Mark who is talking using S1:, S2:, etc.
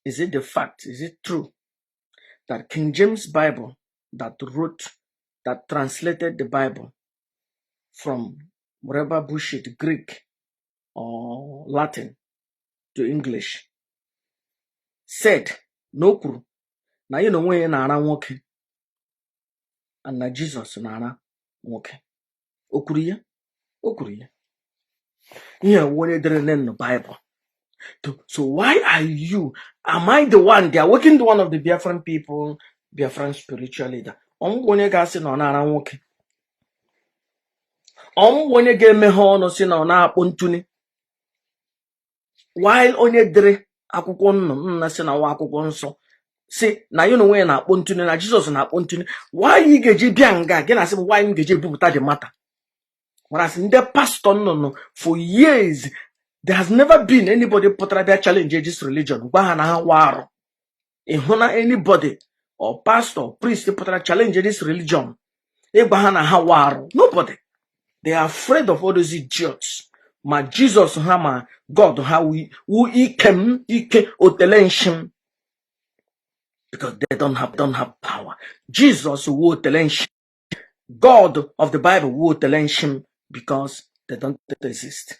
S1: Is it the fact, is it true that King James Bible that wrote, that translated the Bible from whatever bullshit, Greek or Latin to English, said na o kwuru na ya na onwe ya na-ara nwoke and na Jizọs na-ara nwoke? O kwuru ya? O kwuru ya. Ihe a wụ onye dere na Bible. So why are you, am I the one, the awakened one of the Biafran people, Biafran spiritual leader? Ọmụgwọ onye ga-asị na ọ na-ara nwoke. Ọmụgwọ onye ga-emeghe ọnụ sị na ọ na-akpụ ntụli. While onye dere akwụkwọ nnụ nna sị na nwa akwụkwọ nsọ si na ya na onwe ya na-akpụ ntụli, na Jizọs na-akpụ ntụli. Why ị ga-eji bịa nga gị na-asị m why m ga-eji ebupụta the matter? Whereas ndị pastọ nnụnụ for years, there has never been anybody pụtara bịa challenge this religion, gwa ha na ha wa arụ. Ị hụ na anybody or pastor, priest pụtara challenge this religion, ịgwa ha na ha wa arụ? Nobody. They are afraid of all those idiots. Ma Jesus ha, ma God ha wu ike m ike otele nshim, because they don't have power. Jesus wu otele nshim, God of the Bible wu otele nshim, because they don't exist.